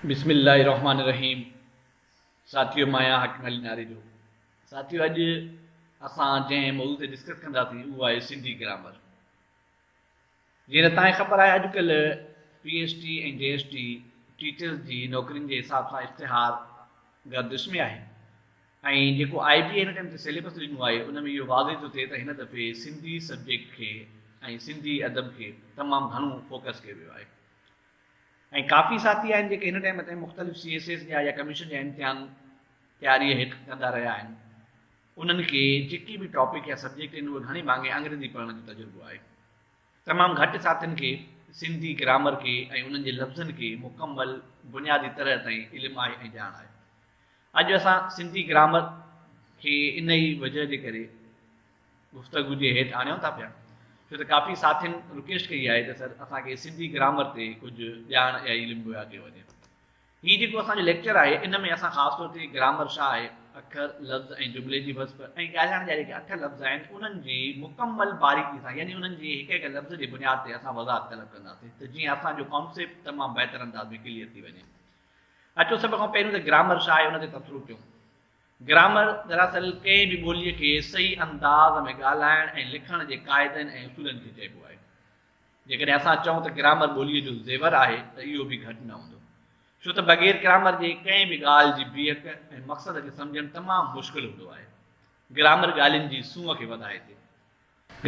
بسم الله الرحمٰن الرحيم ساٿيو مان آهيان حاڪم علي ناريجو ساٿيو اڄ اسان جنهن موضوع تي ڊسڪس ڪنداسين اهو آهي سنڌي گرامر جيئن ته تهان کي خبر آهي اڄڪلهه P S T ۽ J S T teachers جي نوڪرين جي حساب سان اشتهار گردش ۾ آهي ۽ جيڪو آء بي هن ٽائيم تي سيليبس ڏنو آهي ان ۾ اهو واضح ٿو ٿئي ته هن دفعي سنڌي سبجيڪٽ کي ۽ سنڌي ادب کي تمام گهڻو فوڪس ڪيو ويو آهي ۽ ڪافي ساٿي آهن جيڪي هن ٽائيم تائين مختلف سي ايس ايس جا يا ڪميشن جا امتحان تياريء هيٺ ڪندا رهيا آهن انهن کي جيڪي به ٽاپڪ يا سبجيڪٽ آهن اهي گهڻي ڀاڱي انگريزي پڙهڻ جو تجربو آهي. تمام گهٽ ساٿين کي سنڌي گرامر کي ۽ انهن جي لفظن کي مڪمل بنيادي طرح تائين علم آهي ۽ ڄاڻ آهي. اڄ اسان سنڌي گرامر کي ان ئي وجهه جي ڪري گفتگو جي هيٺ آڻيون ٿا پيا ڇو ته ڪافي ساٿين رڪويسٽ ڪئي آهي ته سر اسان کي سنڌي گرامر تي ڪجهه ڄاڻ يا علم مهيا ڪيو وڃي. هي جيڪو اسان جو ليڪچر آهي ان ۾ اسان خاص طور تي گرامر ڇا آهي، اکر، لفظ ۽ جملي جي وصف ۽ ڳالهائڻ جا جيڪي اٺ لفظ آهن انهن جي مڪمل باريڪي سان يعني انهن جي هڪ هڪ لفظ جي بنياد تي اسان وضاحت طلب ڪنداسين ته جيئن اسان جو ڪانسيپٽ تمام بهتر انداز ۾ ڪليئر ٿي وڃي. اچو سڀ کان پهريون ته گرامر ڇا آهي ان تي تبصرو ڪيون. گرامر دراصل ڪنهن به ٻوليء کي صحيح انداز ۾ ڳالهائڻ ۽ لکڻ جي قاعدن ۽ اصولن کي چئبو آهي. جيڪڏهن اسان چئون ته گرامر ٻوليء جو زيور آهي ته اهو به گهٽ نه هوندو. ڇو ته بغير گرامر جي ڪنهن به ڳالهه جي بيهڪ ۽ مقصد کي سمجهڻ تمام مشڪل هوندو آهي. گرامر ڳالهين جي سونهن کي وڌائي ٿي.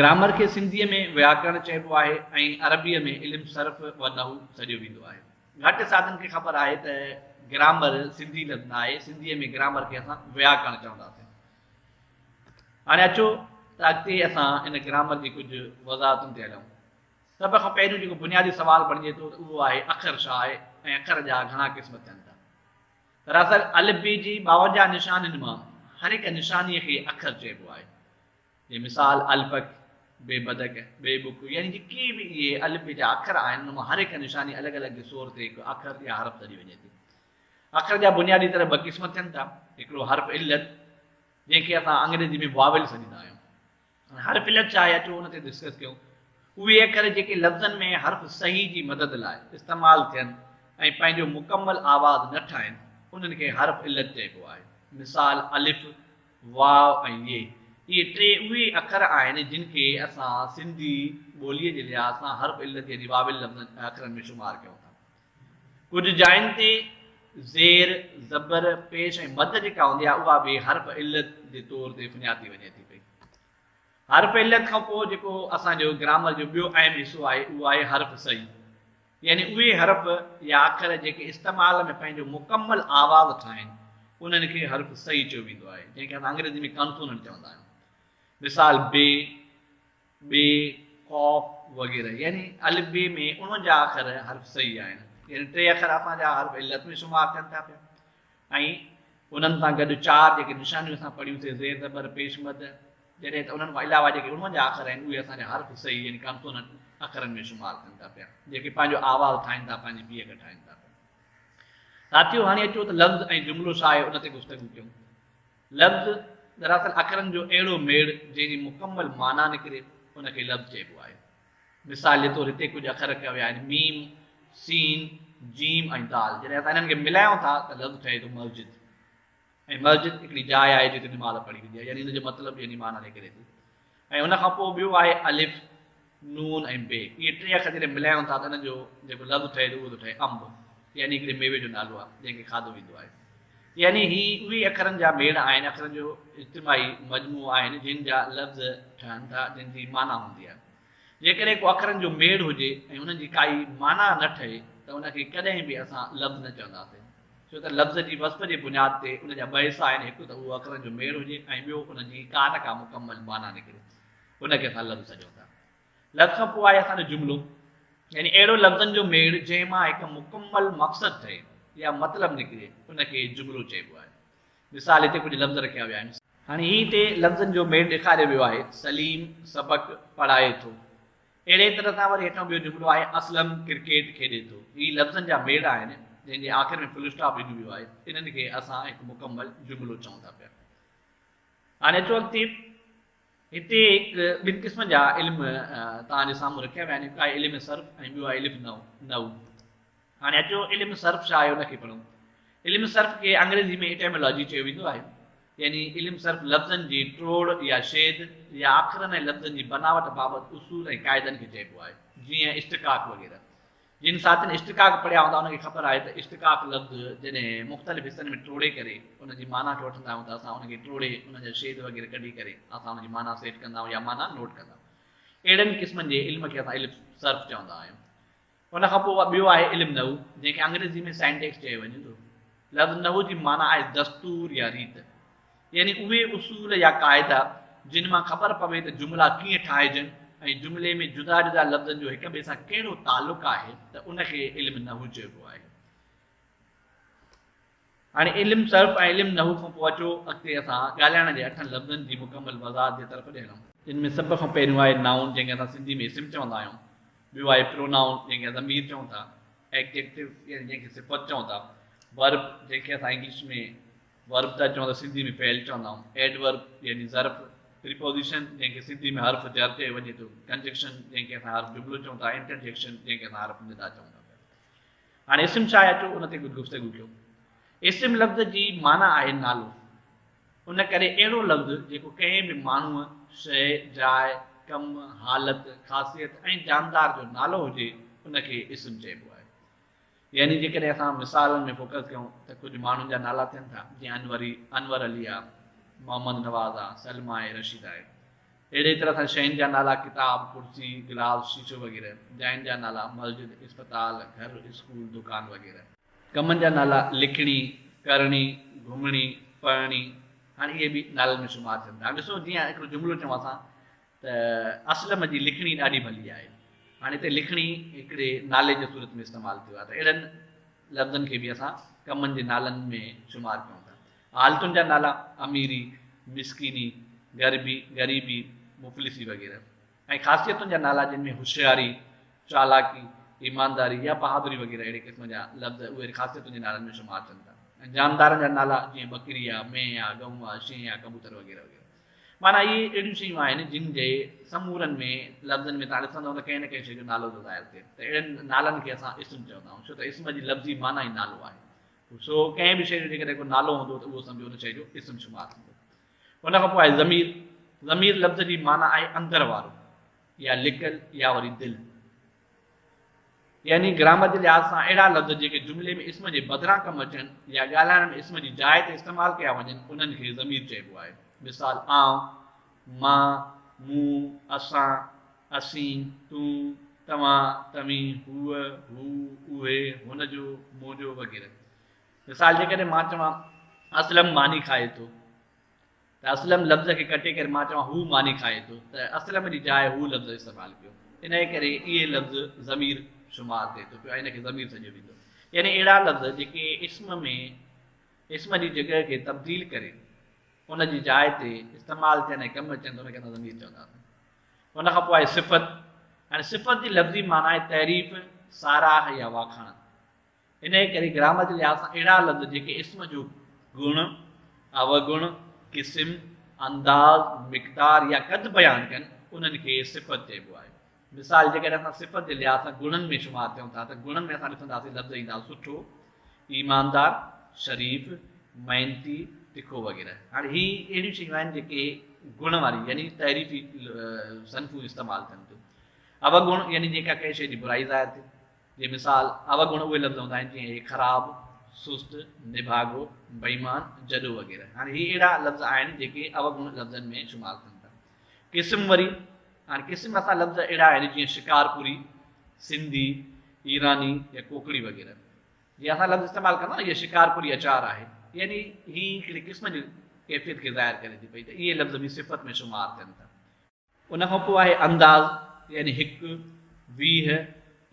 گرامر کي سنڌيء ۾ وياڪرڻ چئبو آهي ۽ عربيء ۾ علم صرف و نحو سڏيو ويندو آهي. گهٽ ساڌن کي خبر آهي ته گرامر سنڌي لفظ نه آهي، سنڌيء ۾ گرامر کي اسان وياڪرڻ چونداسين. هاڻي اچو ته اڳتي اسان ان گرامر جي ڪجهه وضاحتن تي هلون. سڀ کان پهريون جيڪو بنيادي سوال بڻجي ٿو ته اهو آهي اکر ڇا آهي ۽ اکر جا گهڻا قسم ٿين ٿا. دراصل الف بي جي 52 نشانين مان هر هڪ نشانيء کي اکر چئبو آهي. جي مثال الپڪ، بي بدڪ، بي بڪ يعني جيڪي به اهي الف بي جا اکر آهن ان مان هر هڪ نشاني الڳ الڳ صور تي هڪ اکر يا حرف سڏي وڃي ٿي. اکر جا بنيادي طرح ٻه قسم ٿين ٿا، هڪڙو حرف علت جنهن کي اسان انگريزي ۾ واول سڏيندا آهيون. هاڻي حرف علت ڇا آهي اچو ان تي ڊسڪس ڪيون. اهي اکر جيڪي لفظن ۾ حرف صحيح جي مدد لاء استعمال ٿين ۽ پنهنجو مڪمل آواز نه ٺاهين انهن کي حرف علت چئبو آهي. مثال الف، واء ۽ يي، اهي ٽي اهي اکر آهن جن کي اسان سنڌي ٻوليء جي لحاظ سان حرف علت يعني واول لفظن اکرن ۾ شمار ڪيون ٿا. ڪجهه جاين تي زير، زبر، پيش ۽ مد جيڪا هوندي آهي اها به حرف علت جي طور تي سڃاتي وڃي ٿي پئي. حرف علت کان پوء جيڪو اسان جو گرامر جو ٻيو اهم حصو آهي اهو آهي حرف صحيح. يعني اهي حرف يا اکر جيڪي استعمال ۾ پنهنجو مڪمل آواز ٺاهين، انهن کي حرف صحيح چيو ويندو آهي، جنهن کي اسان انگريزي ۾ Consonant چوندا آهيون. مثال بي، ٻي، قاف وغيره. يعني الف بي ۾ 49 اکر حرف صحيح آهن. يعني ٽي اکر اسان جا حرف علت ۾ شمار ٿين ٿا پيا ۽ انهن سان گڏ چار جيڪي نشانيون اسان پڙهيون سي زير زبر پيش مد، جڏهن ته انهن کان علاوه جيڪي 49 اکر آهن اهي اسان جا حرف صحيح يعني ڪانسوننٽ اکرن ۾ شمار ٿين ٿا پيا جيڪي پنهنجو آواز ٺاهين ٿا پنهنجي بيهڪ ٺاهين ٿا پيا. ساٿيو هاڻي اچو ته لفظ ۽ جملو ڇا آهي ان تي گفتگو ڪيون. لفظ دراصل اکرن جو اهڙو ميڙ جنهن جي مڪمل معنيٰ نڪري ان کي لفظ چئبو آهي. مثال جي طور هتي ڪجهه اکر رکيا ويا آهن ميم، سين، جيم ۽ دال جڏهن اسان انهن کي ملايون ٿا ته لفظ ٺهي ٿو مسجد. ۽ مسجد هڪڙي جاء آهي جتي نماز پڙهي ويندي آهي يعني ان جو مطلب يعني معنيٰ نڪري ٿي ۽ ان کان پوء ٻيو آهي الف، نون ۽ بي اهي ٽي اکر جڏهن ملايون ٿا ته ان جو جيڪو لفظ ٺهي ٿو اهو ٿو ٺهي انب يعني هڪڙي ميوي جو نالو آهي جنهن کي کاڌو ويندو آهي يعني هي اهي اکرن جا ميڙ آهن اکرن جو اجتماعي مجموعو آهن جن جا لفظ ٺهن ٿا جن جي معنيٰ هوندي آهي جيڪڏهن ڪو اکرن جو ميڙ هجي ۽ انهن جي ڪائي معنيٰ نه ٺهي ته ان کي ڪڏهن به اسان لفظ نه چونداسين ڇو ته لفظ جي وصف جي بنياد تي ان جا ٻه حصا آهن، هڪ ته اهو اکرن جو ميڙ هجي ۽ ٻيو ان جي ڪا نه ڪا مڪمل معنيٰ نڪري، ان کي اسان لفظ سڏيون ٿا. لفظ کان پوء آهي اسان جو جملو، يعني اهڙو لفظن جو ميڙ جنهن مان هڪ مڪمل مقصد ٺهي يا مطلب نڪري، ان کي جملو چئبو آهي. مثال هتي ڪجهه لفظ رکيا ويا آهن. هاڻي هي هتي لفظن جو ميڙ ڏيکاريو ويو آهي، سليم سبق پڙهائي ٿو. اهڙي طرح سان وري هيٺان ٻيو جملو آهي اسلم ڪرڪيٽ کيڏي ٿو. هي لفظن جا ميڙ آهن جنهن جي آخر ۾ فل اسٽاپ ڏنو ويو آهي. انهن کي اسان هڪ مڪمل جملو چئون ٿا پيا. هاڻي اچو اڳتي هتي هڪ ٻن قسمن جا علم توهان جي سامهون رکيا ويا آهن. هڪ آهي علم صرف ۽ ٻيو آهي علم نحو. هاڻي اچو علم صرف ڇا آهي ان کي پڙهون. علم صرف کي انگريزي ۾ Etymology چيو ويندو آهي. يعني علم صرف لفظن جي ٽوڙ يا شيد يا اکرن ۽ لفظن جي بناوٽ بابت اصول ۽ قاعدن کي چئبو آهي، جيئن اشتقاق وغيره. جن ساٿين اشتقاق پڙهيا هوندا انهن کي خبر آهي ته اشتقاق لفظ جڏهن مختلف حصن ۾ ٽوڙي ڪري ان جي معنيٰ کي وٺندا آهيون ته اسان ان کي ٽوڙي ان جا شيد وغيره ڪڍي ڪري اسان ان جي معنيٰ سيٽ ڪندا آهيون يا معنيٰ نوٽ ڪندا آهيون. اهڙن قسمن جي علم کي اسان علم صرف چوندا آهيون. ان کان پوء ٻيو آهي علم نحو، جنهن کي انگريزي ۾ Syntax چيو وڃي ٿو. لفظ نحو جي معنيٰ آهي دستور يا ريت، يعني اهي اصول يا قاعدا جن مان خبر پوي ته جملا ڪيئن ٺاهجن ۽ جملي ۾ جدا جدا لفظن جو هڪ ٻئي سان ڪهڙو تعلق آهي ته ان کي علم نحو چئبو آهي. هاڻي علم صرف ۽ علم نحو کان پوء اچو اڳتي اسان ڳالهائڻ جي اٺن لفظن جي مڪمل وضاحت جي طرف ڏي هلون. جن ۾ سڀ کان پهريون آهي نائون جنهن کي اسان سنڌي ۾ اسم چوندا آهيون، ٻيو آهي پرونائون جنهن کي ضمير چئون ٿا، Adjective يعني جنهن کي صفت چئون ٿا، Verb جنهن کي اسان انگلش ۾ Verb ٿا چئون ته سنڌي ۾ فعل چوندا آهيون، Adverb يعني ظرف، Preposition جنهن کي سنڌي ۾ حرف جر چيو وڃي ٿو، Conjunction جنهن کي اسان حرف جملو چئون ٿا، Interjection جنهن کي اسان حرف ندا چئون ٿا. هاڻي اسم ڇا آهي اچو ان تي ڪجهه گفتگو ڪيون. اسم لفظ جي معنيٰ آهي نالو. ان ڪري اهڙو لفظ جيڪو ڪنهن به ماڻهوء، شيء، جاء، ڪم، حالت، خاصيت ۽ جاندار جو نالو هجي ان کي اسم چئبو آهي. يعني جيڪڏهن اسان مثالن ۾ فوڪس ڪيون ته ڪجهه ماڻهن جا نالا ٿين ٿا جيئن انوري، انور علي آ، محمد نواز آ، سلميٰ آهي، رشيد آهي. اهڙيء طرح سان شين جا نالا ڪتاب، ڪرسي، گلاس، شيشو وغيره، جاين جا نالا مسجد، اسپتال، گهر، اسڪول، دڪان وغيره. ڪمن جا نالا لکڻي، ڪرڻي، گهمڻي، پڙهڻي، هاڻي اهي به نالن ۾ شمار ٿين ٿا. هاڻي ڏسو جيئن هڪڙو جملو چئون اسان ته اسلم جي لکڻي ڏاڍي ڀلي آهي. هاڻي هتي لکڻي هڪڙي نالي جي صورت ۾ استعمال ٿيو آهي ته اهڙن لفظن کي به اسان ڪمن جي نالن ۾ شمار ڪيون ٿا. حالتن جا نالا، اميري، مسڪيني، غربي، غريبي، مفلسي وغيره ۽ خاصيتن جا نالا جن ۾ هوشياري، چالاڪي، ايمانداري يا بهادري وغيره اهڙي قسم جا لفظ اهي خاصيتن جي نالن ۾ شمار ٿين ٿا ۽ جاندارن جا نالا جيئن ٻڪري آ، مينهن آ، ڳئون آ، شينهن آ، ڪبوتر وغيره وغيره. معنيٰ اهي اهڙيون شيون آهن جن جي سمورن ۾ لفظن ۾ توهان ڏسندؤ ته ڪنهن نه ڪنهن شيء جو نالو ٿو ظاهر ٿئي ته اهڙن نالن کي اسان اسم چوندا آهيون ڇو ته اسم جي لفظي معنيٰ ئي نالو آهي. سو ڪنهن به شيء جو جيڪڏهن ڪو نالو هوندو ته اهو سمجهو ان شيء جو اسم شمار ٿيندو. ان کان پوء آهي ضمير. ضمير لفظ جي معنيٰ آهي اندر وارو يا لڪل يا وري دل. يعني گرامر جي لحاظ سان اهڙا لفظ جيڪي جملي ۾ اسم جي بدران ڪم اچن يا ڳالهائڻ ۾ اسم جي جاء تي استعمال ڪيا وڃن انهن کي ضمير چئبو آهي. مثال، آئون، مان، مون، اسان، اسين، تون، توهان، توهين، هوء، هو، اهي، هن جو، منهنجو وغيره. مثال جيڪڏهن مان چوان اسلم ماني کائي ٿو ته اسلم لفظ کي ڪٽي ڪري مان چوان هو ماني کائي ٿو ته اسلم جي جاء هو لفظ استعمال ڪيو. انهيء ڪري اهي لفظ ضمير شمار ٿئي ٿو پيو ۽ ان کي ضمير سڏيو ويندو. يعني اهڙا لفظ جيڪي اسم ۾ اسم جي جڳهه کي تبديل ڪري ان جي جاء تي استعمال ٿين ۽ ڪم اچن ته ان کي اسان ضمير چونداسين. ان کان پوء آهي صفت. هاڻي صفت جي لفظي معنيٰ آهي تعريف، ساراهه يا واکاڻ. انهيء ڪري گرامر جي لحاظ سان اهڙا لفظ جيڪي اسم جو گڻ، اوگڻ، قسم، انداز، مقدار يا قد بيان ڪن، انهن کي صفت چئبو آهي. مثال جيڪڏهن اسان صفت جي لحاظ سان گڻن ۾ شمار ٿيون ٿا ته گڻن ۾ اسان ڏسنداسين لفظ ايندا سٺو، ايماندار، شريف، محنتي، تکو وغيره. هاڻي هي اهڙيون شيون آهن جيڪي گڻ واري يعني تعريفي صنفون استعمال ٿين ٿيون. اوگڻ يعني جيڪا ڪنهن شيء جي برائي ظاهر ٿئي. جي مثال اوگڻ اهي لفظ هوندا آهن جيئن هي خراب، سست، نڀاڳو، بيمان، جڏو وغيره. هاڻي هي اهڙا لفظ آهن جيڪي اوگڻ لفظن ۾ شمار ٿين ٿا. قسم وري هاڻي قسم اسان لفظ اهڙا آهن جيئن شڪارپوري، سنڌي، ايراني يا ڪوڪڙي وغيره. جيئن اسان لفظ استعمال ڪندا آهيون اهو شڪارپوري اچار آهي يعني هي هڪڙي قسم جي ڪيفيت کي ظاهر ڪري ٿي پئي ته اهي لفظ به صفت ۾ شمار ٿين ٿا. ان کان پوء آهي انداز يعني هڪ، 20،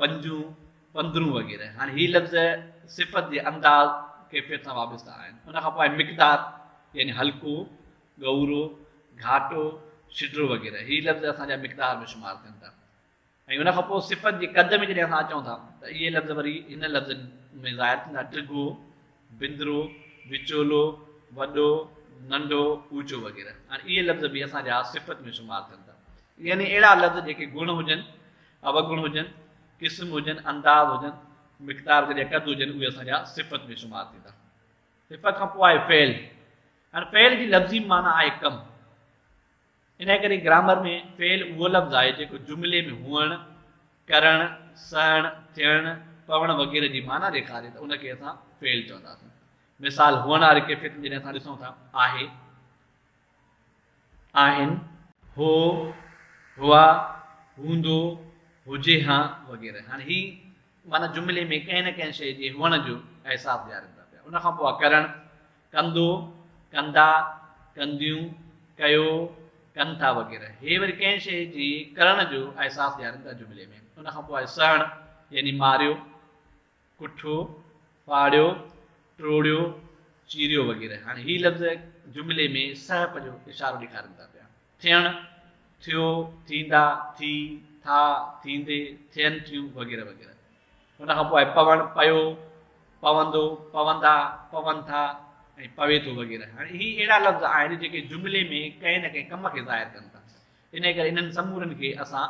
پنجون، پندرهون وغيره. هاڻي هي لفظ صفت جي انداز ڪيفيت سان وابسته آهن. ان کان پوء آهي مقدار يعني هلڪو، ڳورو، گهاٽو، شڊرو وغيره. هي لفظ اسان جا مقدار ۾ شمار ٿين ٿا. ۽ ان کان پوء صفت جي قد ۾ جڏهن اسان اچون ٿا ته اهي لفظ وري هن لفظن ۾ ظاهر ٿيندا، ڊگهو، بندرو، وچولو، وڏو، ننڍو، اوچو وغيره. هاڻي اهي لفظ به اسان جا صفت ۾ شمار ٿين ٿا. يعني اهڙا لفظ جيڪي گڻ هجن، اوگڻ هجن، قسم هجن، انداز هجن مقدار جڏهن قد هجن اهي اسان جا صفت ۾ شمار ٿيندا. صفت کان پوء آهي فعل. هاڻي فعل جي لفظي معنيٰ آهي ڪم. انهيء ڪري گرامر ۾ فعل اهو لفظ آهي جيڪو جملي ۾ هئڻ، ڪرڻ، سهڻ، ٿيڻ، پوڻ وغيره جي معنيٰ ڏيکاري ته ان کي اسان فعل چونداسين. مثال هئڻ واري ڪيفيت ۾ جڏهن اسان ڏسون ٿا آهي، آهن، هو، هئا، هوندو، هجي ها وغيره. هاڻي هي معنيٰ جملي ۾ ڪنهن نه ڪنهن شيء جي هئڻ جو احساس ڏيارين ٿا پيا. ان کان پوء آهي ڪرڻ، ڪندو، ڪندا، ڪنديون، ڪيو، ڪن ٿا وغيره. هي وري ڪنهن شيء جي ڪرڻ جو احساس ڏيارين ٿا جملي ۾. ان کان پوء آهي سهڻ يعني ماريو، ڪٺو، ڦاڙيو، ٽوڙيو، چيريو وغيره. هاڻي هي لفظ جملي ۾ سهپ جو اشارو ڏيکارين ٿا پيا. ٿيڻ، ٿيو، ٿيندا، ٿي، ٿا، ٿيندي، ٿين ٿيون وغيره وغيره. ان کان پوء آهي پوڻ، پيو، پوندو، پوندا، پون ٿا ۽ پوي ٿو وغيره. هاڻي هي اهڙا لفظ آهن جيڪي جملي ۾ ڪنهن نه ڪنهن ڪم کي ظاهر ڪن ٿا. انهيء ڪري انهن سمورن کي اسان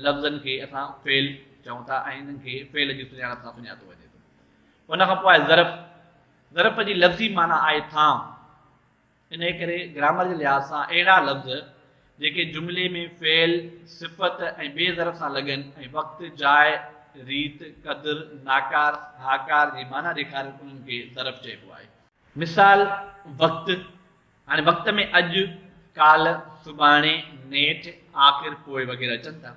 لفظن کي اسان فعل چئون ٿا ۽ انهن کي فعل جي سڃاڻپ سان سڃاتو وڃي ٿو. ان کان پوء آهي ظرف. ظرف جي لفظي معنيٰ آهي ٿانء. انهيء ڪري گرامر جي لحاظ سان اهڙا لفظ جيڪي جملي ۾ فعل، صفت ۽ ٻئي ظرف سان لڳن ۽ وقت، جاء، ريت، قدر، ناڪار، هاڪار جي معنيٰ ڏيکارين انهن کي ظرف چئبو آهي. مثال، وقت، هاڻي وقت ۾ اڄ، ڪالهه، سڀاڻي، نيٺ، آخر، پوء وغيره اچن ٿا.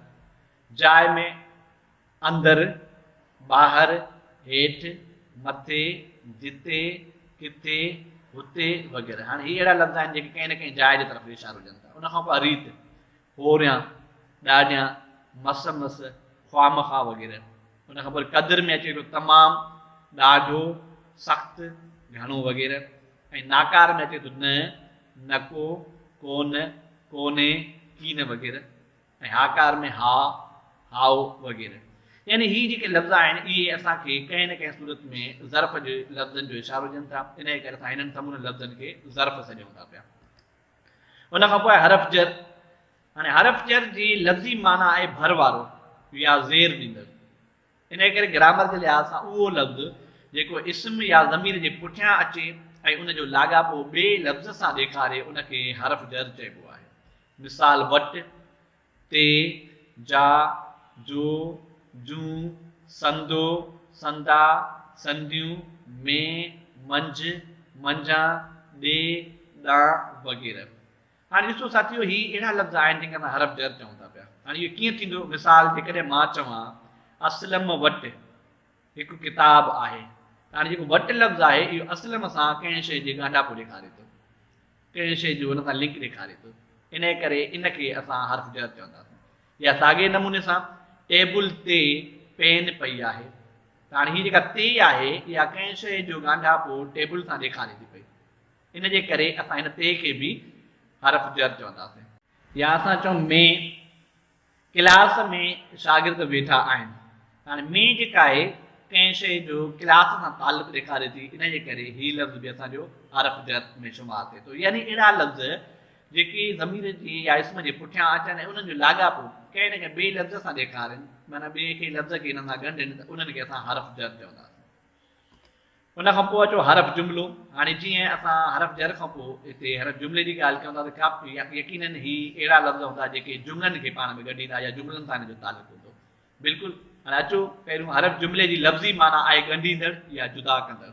جاء ۾ اندر، ٻاهر، هيٺ، مٿي، جتي، ڪٿي، هتي وغيره. هاڻي هي اهڙا لفظ آهن جيڪي ڪنهن نه ڪنهن جاء جي طرف اشارو ڏين ٿا. ان کان پوء ريت، هوريان، ڏاڍيان، مس مس، خوامخواه وغيره. ان کان پوء قدر ۾ اچي ٿو تمام، ڏاڍو، سخت، گهڻو وغيره ۽ ناڪار ۾ اچي ٿو نه، نڪو، ڪونه، ڪونهي، ڪين وغيره ۽ هاڪار ۾ ها، هائو وغيره. يعني هي جيڪي لفظ آهن اهي اسان کي ڪنهن نه ڪنهن صورت ۾ ظرف جي لفظن جو اشارو ڏين ٿا، انهيء ڪري اسان هنن سمورن لفظن کي ظرف سڏيون ٿا پيا. ان کان پوء حرف جر، هاڻي حرف جر جي لفظي معنيٰ آهي ڀر وارو يا زير ڏيندڙ. انهيء ڪري گرامر جي لحاظ سان اهو لفظ جيڪو اسم يا ضمير جي پٺيان اچي ۽ ان جو لاڳاپو ٻئي لفظ سان ڏيکاري ان کي حرف جر چئبو آهي. مثال وٽ، تي، جا، جو، جون، سندو، سندا، سنديون، ۾، منجهه، منجهان، ڏي، ڏانهن وغيره. هاڻي ڏسو ساٿيو هي اهڙا لفظ آهن جن کي اسان حرف جر چئون ٿا پيا. هاڻي اهو ڪيئن ٿيندو؟ مثال جيڪڏهن مان چوان اسلم وٽ هڪ ڪتاب آهي ته هاڻي جيڪو وٽ لفظ آهي اهو اسلم سان ڪنهن شيء جي ڳانڍاپو ڏيکاري ٿو، ڪنهن شيء جو ان سان لنڪ ڏيکاري ٿو، انهيء ڪري ان کي اسان حرف جر چونداسين. يا ساڳئي نموني سان ٽيبل تي پين پئي آهي ته هاڻي هي جيڪا تي آهي اها ڪنهن شيء جو ڳانڍاپو ٽيبل سان ڏيکاري ٿي پئي. ان جي ڪري اسان هن تي کي به حرف جر چونداسين. يا اسان چئون ۾ ڪلاس ۾ شاگرد ويٺا آهن. هاڻي ۾ جيڪا آهي ڪنهن شيء جو ڪلاس سان تعلق ڏيکاري ٿي ان جي ڪري هي لفظ به اسان جو حرف جر ۾ شمار ٿئي ٿو. يعني اهڙا لفظ جيڪي ضمير جي يا اسم جي پٺيان اچن ۽ انهن جو لاڳاپو ڪنهن نه ڪنهن ٻئي لفظ سان ڏيکارين معنيٰ ٻئي کي لفظ کي انهن سان ڳنڍين ته انهن کي اسان حرف جر چونداسين. ان کان پوء اچو حرف جملو. هاڻي جيئن اسان حرف جر کان پوء هتي حرف جملي جي ڳالهه ڪيون ٿا ته ڪافي يقينن هي اهڙا لفظ هوندا جيڪي جملن کي پاڻ ۾ ڳنڍيندا يا جملن سان هن جو تعلق هوندو. بلڪل هاڻي اچو پهريون حرف جملي جي لفظي معنيٰ آهي ڳنڍيندڙ يا جدا ڪندڙ.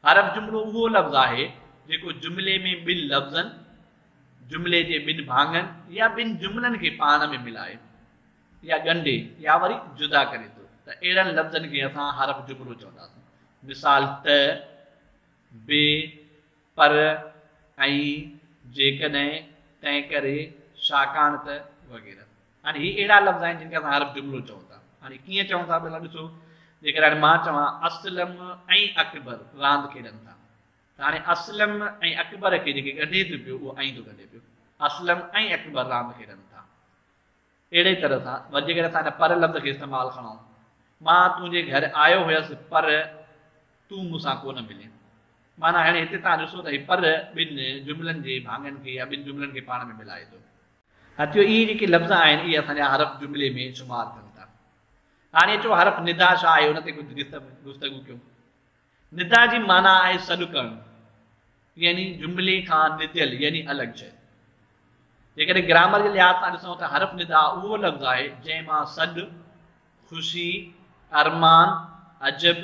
حرف جملو اهو لفظ آهي جيڪو جملي ۾ ٻن لفظن، جملي جي ٻن ڀاڱن يا ٻن جملن کي پاڻ ۾ ملائي. يا ڳنڍي يا وري جدا ڪري ٿو ته اهڙن لفظن کي اسان حرف جملو چونداسين. مثال ته، به، پر، ۽ جيڪڏهن، تنهنڪري، ڇاڪاڻ ته وغيره. هاڻي هي اهڙا لفظ آهن جن کي اسان حرف جملو چئون ٿا. هاڻي ڪيئن چئون ٿا ڀلا ڏسو جيڪڏهن هاڻي مان چوان اسلم ۽ اڪبر راند کيڏن ٿا ته هاڻي اسلم ۽ اڪبر کي جيڪي ڳنڍي ٿو پيو اهو ۽ ٿو ڳنڍي پيو. اسلم ۽ اڪبر راند کيڏن ٿا. اهڙي طرح سان وري جيڪڏهن اسان هن پر لفظ کي استعمال کڻون، مان تنهنجي گهر آيو هيس پر تون مون سان ڪونه ملين. معنيٰ هاڻي هتي توهان ڏسو ته هي پر ٻن جملن جي ڀاڱن کي يا ٻن جملن کي پاڻ ۾ ملائي ٿو. هتيو اهي جيڪي لفظ آهن اهي اسان جا حرف جملي ۾ شمار ٿين ٿا. هاڻي اچو حرف ندا ڇا آهي ان تي ڪجهه گفتگو ڪيون. ندا جي معنيٰ آهي سڏ ڪرڻ يعني جملي کان نديل يعني الڳ شيء. جيڪڏهن گرامر جي لحاظ سان ڏسون ته حرف ندا اهو لفظ آهي جنهن مان سڏ، خوشي، ارمان، عجب،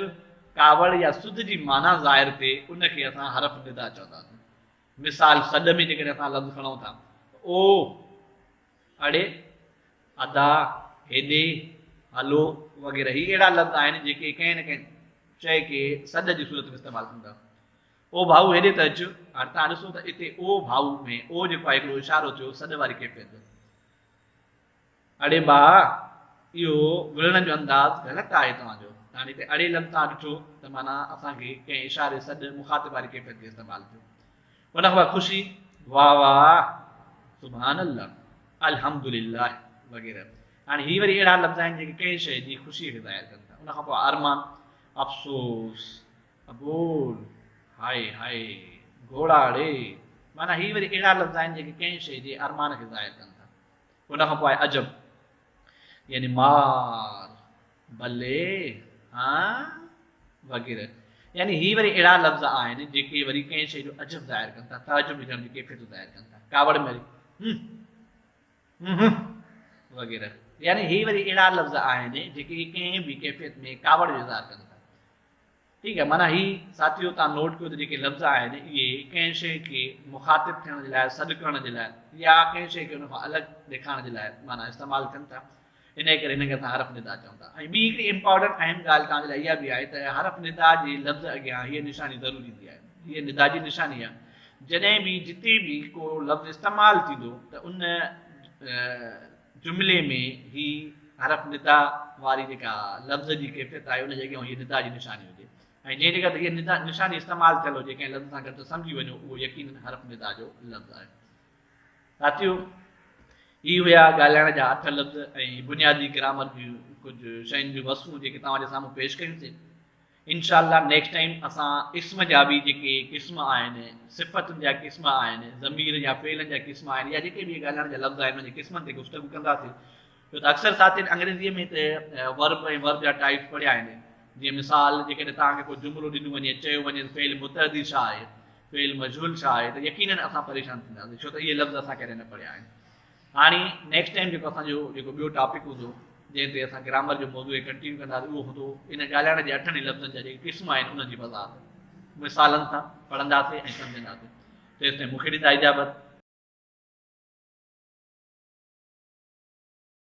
ڪاوڙ يا سڌ جي معنيٰ ظاهر ٿئي ان کي اسان حرف ندا چونداسين. مثال سڏ ۾ جيڪڏهن اسان لفظ کڻون ٿا ته او، اڙي، ادا، هيڏي، هلو وغيره هي اهڙا لفظ آهن جيڪي ڪنهن نه ڪنهن شيء کي سڏ جي صورت ۾ استعمال ٿين ٿا. او ڀائو هيڏي ته اچ، هاڻي توهان ڏسو ته اتي او ڀائو ۾ او جيڪو آهي هڪڙو اشارو ٿيو سڏ واري ڪيفيت جو. اڙي ڀاء اهو وڙهڻ جو انداز غلط آهي توهان جو. هاڻي هتي اڙي لفظ توهان ڏٺو ته معنيٰ اسان کي ڪنهن اشاري سڏ مخاطب واري ڪيفيت کي استعمال ٿيو. ان کان بعد خوشي، واه واه، سبحان الله، الحمد لله وغيره. هاڻي هي وري اهڙا لفظ آهن جيڪي ڪنهن شيء جي خوشيء کي ظاهر ڪن ٿا. ان کان پوء ارمان، افسوس، ابول، هاء هاء، گهوڙا ڙي، معنيٰ هي وري اهڙا لفظ آهن جيڪي ڪنهن شيء جي ارمان کي ظاهر ڪن ٿا. ان کان پوء آهي عجب، يعني مار، بلي، هان، وغيره. يعني هي وري اهڙا لفظ آهن جيڪي وري ڪنهن شيء جو عجب ظاهر ڪن ٿا، تعجب وجهڻ جي ڪيفيت ظاهر ڪن ٿا. ڪاوڙ ۾ وري هم، هم، وغيره. يعني هي وري اهڙا لفظ آهن جيڪي ڪنهن به ڪيفيت ۾ ڪاوڙ جو اظهار ڪن ٿا. ٺيڪ آهي معنيٰ هي ساٿيو توهان نوٽ ڪيو ته جيڪي لفظ آهن اهي ڪنهن شيء کي مخاطب ٿيڻ جي لاء سڏ ڪرڻ جي لاء يا ڪنهن شيء کي ان کان الڳ ڏيکارڻ جي لاء معنيٰ استعمال ٿين ٿا انهيء ڪري هن کي اسان حرف ندا چئون ٿا ۽ ٻي هڪڙي امپارٽنٽ اهم ڳالهه توهان جي لاء اها به آهي ته حرف ندا جي لفظ اڳيان هيء نشاني ضرور ايندي آهي هيء ندا جي نشاني آهي جڏهن به جتي به ڪو لفظ استعمال ٿيندو ته ان جملي ۾ هي حرف ندا واري جيڪا لفظ جي ڪيفيت آهي ان جي اڳيان هيء ندا جي نشاني هجي ۽ جنهن جڳهه تي هيء ندا نشاني استعمال ٿيل هجي ڪنهن لفظ سان گڏ ته سمجهي وڃو اهو يقيناً حرف ندا جو لفظ آهي. ساٿيو! هي هيا ڳالهائڻ جا اٺ لفظ ۽ بنيادي گرامر جون ڪجهه شين جون وصفون جيڪي توهان جي سامهون پيش ڪيون سين. انشاء الله نيڪسٽ ٽائيم اسان اسم جا به جيڪي قسم آهن، صفتن جا قسم آهن، ضمير يا فعلن جا قسم آهن يا جيڪي به ڳالهائڻ جا لفظ آهن انهن جي قسمن تي گفتگو ڪنداسين. ڇو ته اڪثر ساٿين انگريزيء ۾ ته ورب ۽ ورب جا ٽائيپس پڙهيا آهن. جيئن مثال جيڪڏهن توهان کي ڪو جملو ڏنو وڃي چيو وڃي ته فعل متعدي ڇا آهي، فعل مجهول ڇا آهي ته يقينن اسان پريشان ٿينداسين ڇو ته اهي لفظ اسان ڪڏهن نه پڙهيا آهن. هاڻي نيڪسٽ ٽائيم جيڪو اسان جو جيڪو ٻيو ٽاپڪ هوندو جنهن تي اسان گرامر جو موضوع کي ڪنٽينيو ڪنداسين اهو هوندو ان ڳالهائڻ جي اٺن ئي لفظن جا جيڪي قسم آهن انهن جي وضاحت مثالن سان پڙهنداسين ۽ سمجهنداسين. تيستائين مون کي ڏيندا اجازت.